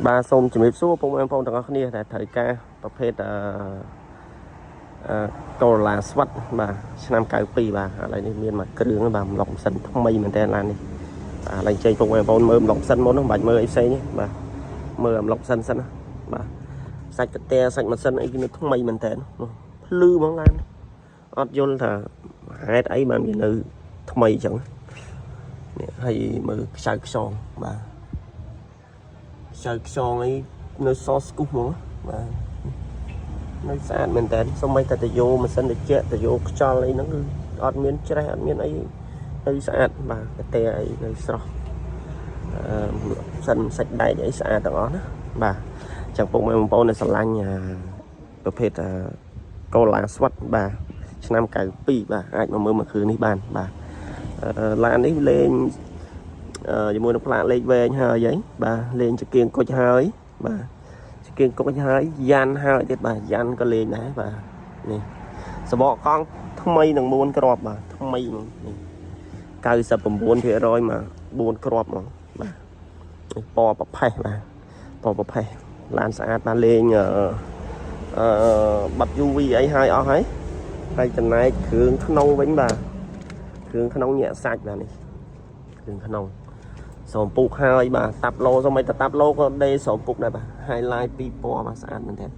បាទសូមជំរាបសួរពុកម៉ែបងប្អូនទាំងអស់គ្នាដែលត្រូវការប្រភេទអឺអឺ Corolla ស្វិតបាទឆ្នាំ92បាទឥឡូវនេះមានមួយគ្រឿងបាទម្លុកម៉ាស៊ីនថ្មីមែនតើឡាននេះបាទឥឡូវចេញពុកម៉ែបងប្អូនមើលម្លុកម៉ាស៊ីនមុនមិនបាច់មើលអីផ្សេងទេបាទមើលម្លុកម៉ាស៊ីនសិនណាបាទសាច់កតែសាច់ម៉ាស៊ីនអីគឺនៅថ្មីមែនតើភ្លឺហ្មងឡាននេះអត់យល់ថាហេតុអីបានវានៅថ្មីអញ្ចឹងនេះហើយមើលខ្ចៅខ្យងបាទ ខ្ចៅខ្យងអីនៅសស្គុះហ្មងបាទនៅស្អាតមែនតើសូម្បីតែតយោម៉ាស៊ីនត្រជាក់តយោខ្យល់អីហ្នឹងគឺអត់មានច្រេះអត់មានអីនៅស្អាតបាទកតែអីនៅស្រស់អឺម៉ាស៊ីនសាច់ដែកអីស្អាតទាំងអស់ណាបាទចឹងពុកម៉ែបងប្អូនដែលស្រឡាញ់អាប្រភេទអាកូឡាស្វិតបាទឆ្នាំ92បាទអាចមកមើលមួយគ្រឿងនេះបានបាទអឺឡាននេះលេង ជាមួយនឹងផ្លាកលេខវែងហើយហីបាទលេងចង្គៀងគុជហើយបាទចង្គៀងគុជហើយយ៉ាន់ហើយទៀតបាទយ៉ាន់ក៏លេងដែរបាទនេះសបកកង់ថ្មីនឹង4គ្រាប់បាទថ្មីហ្មងនេះ99%មក4គ្រាប់ហ្មងបាទនេះពណ៌ប្រផេះបាទពណ៌ប្រផេះឡានស្អាតបាទលេងអឺអឺបាត់ UV អីហើយអស់ហើយហើយចំណែកគ្រឿងក្នុងវិញបាទគ្រឿងក្នុងញាក់សាច់បាទនេះគ្រឿងក្នុង ស្រោមពុកហើយបាទតាប់ឡូសូម្បីតែតាប់ឡូក៏ដេស្រោមពុកដែរបាទ highlight ពីរពណ៌បាទស្អាតមែនទែន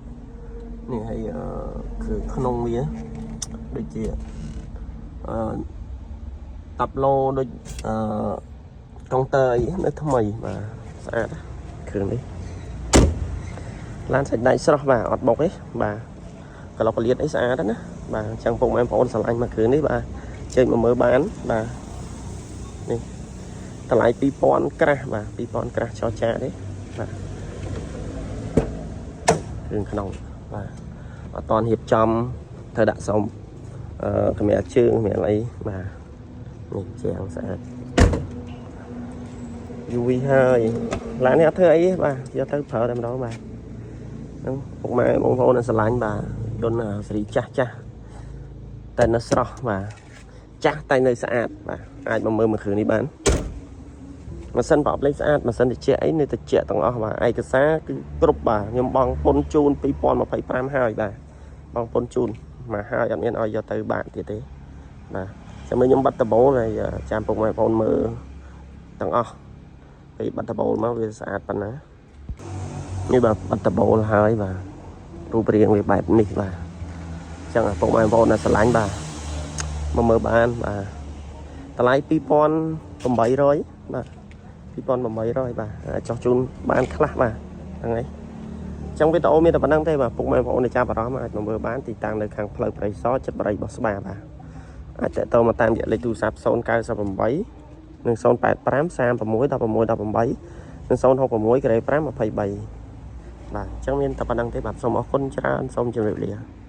នេះហើយអឺគឺក្នុងវាដូចជាអឺតាប់ឡូដូចអឺកុងទ័រអីនៅថ្មីបាទស្អាតគ្រឿងនេះឡានសាច់ដែកស្រស់បាទអត់បុកទេបាទក្លុកកលៀតអីស្អាតណាបាទអញ្ចឹងពុកម៉ែបងប្អូនស្រឡាញ់មកគ្រឿងនេះបាទចេញមកមើលបានបាទនេះ តម្លៃ2000ក្រាស់បាទ2000ក្រាស់ចរចាទេបាទគ្រឿងក្នុងបាទអត់តន់រៀបចំត្រូវដាក់សុំអឺកម្រាលជើងកម្រាលអីបាទនេះជាងស្អាត UV ហើយឡាននេះអត់ធ្វើអីទេបាទយកទៅប្រើតែម្ដងបាទហ្នឹងពុកម៉ែបងប្អូនដែលស្រឡាញ់បាទយន្តសេរីចាស់ចាស់តែនៅស្រស់បាទចាស់តែនៅស្អាតបាទអាចមកមើលមួយគ្រឿងនេះបាន ម៉ាស៊ីនប្រអប់លេខស្អាតម៉ាស៊ីនត្រជាក់អីនៅត្រជាក់ទាំងអស់បាទឯកសារគឺគ្រប់បាទខ្ញុំបង់ពន្ធជូន2025ហើយបាទបង់ពន្ធជូនមកហើយអត់មានឲ្យយកទៅបាក់ទៀតទេបាទចាំមើលខ្ញុំបាត់ដបូលហើយចាំពុកម៉ែបងប្អូនមើលទាំងអស់ពេលបាត់ដបូលមកវាស្អាតប៉ុណ្ណានេះបាទបាត់ដបូលហើយបាទរូបរាងវាបែបនេះបាទអញ្ចឹងពុកម៉ែបងប្អូនដែលស្រឡាញ់បាទមកមើលបានបាទតម្លៃ2800បាទ 2800បាទអាចចោះជូនបានខ្លះបាទហ្នឹងហើយអញ្ចឹងវីដេអូមានតែប៉ុណ្្នឹងទេបាទពុកម៉ែបងប្អូនដែលចាប់អារម្មណ៍អាចមកមើលបានទីតាំងនៅខាងផ្លូវព្រៃសចិត្តបរិយបោះស្បាបាទអាចតាក់ទងមកតាមរយៈលេខទូរស័ព្ទ098និង085 36 16 18និង066ក្រេ5 23បាទអញ្ចឹងមានតែប៉ុណ្្នឹងទេបាទសូមអរគុណច្រើនសូមជម្រាបលា។